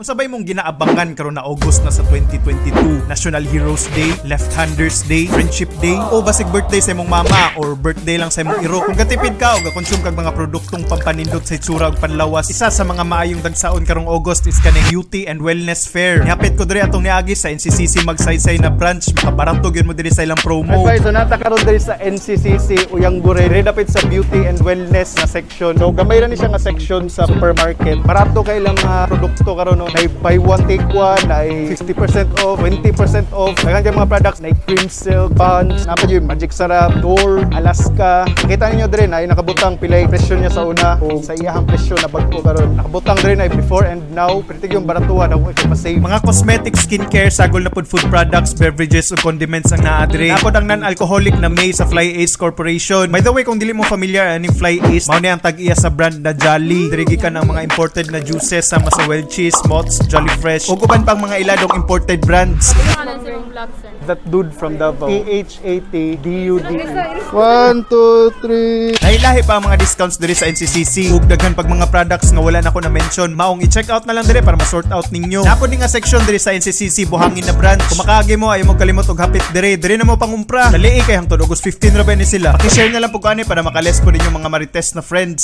Unsa bay imong ginaabangan karon na August na sa 2022? National Heroes Day, Left-Handers Day, Friendship Day, o basig birthday sa imong mama or birthday lang sa imong iro? Kung gatipid ka o ga-consume kag mga produktong pampanindot sa itsura ug panlawas, isa sa mga maayong dagsaon karong August is kaning Beauty and Wellness Fair. Nihapit ko diri atong niagi sa NCCC Magsaysay na branch, makabarato gyud mo diri sa ilang promo. Ay, so naa ta karon diri sa NCCC Uyanguren, diri dapit sa Beauty and Wellness na section. So gamay ra ni siya nga section sa supermarket. Barato kay ilang mga produkto karon, no. Nay buy one take one, nay 50% off, 20% off. Daghan kay mga products, nay cream silk, buns, naa pa yung Magic Sarap, Door, Alaska. Kita ninyo diri na nakabutang pilay presyo niya sa una o sa iyahang presyo na bag-o karon. Nakabutang diri na before and now, pero yung baratuhan ako kay ma-save. Mga cosmetic, skincare, sagol na pud food products, beverages ug condiments ang naa diri. Naa pod ang non-alcoholic na May sa Fly Ace Corporation. By the way, kung dili mo familiar aning Fly Ace, mao ni ang tag-iya sa brand na Jolly. Diri gikan ang mga imported na juices sama sa Welch's, Mott's, Jolly Fresh ug uban pang mga iladong imported brands. Ano sa imong vlog, sir? That dude from Davao. Thatdude. One, two, three. Lahi-lahi pa ang mga discounts diri sa NCCC. Ug daghan pag mga products nga wala nako na mention. Maong i-check out na lang diri para ma-sort out ninyo. Naa pod ni nga section diri sa NCCC Buhangin na branch. Kung makaagi mo, ayaw mo kalimot og hapit diri. Diri na mo pangumpra. Dali kay hangtod August 15 ra ba ni sila. Paki-share na lang pud ani para makales po ninyo mga marites na friends.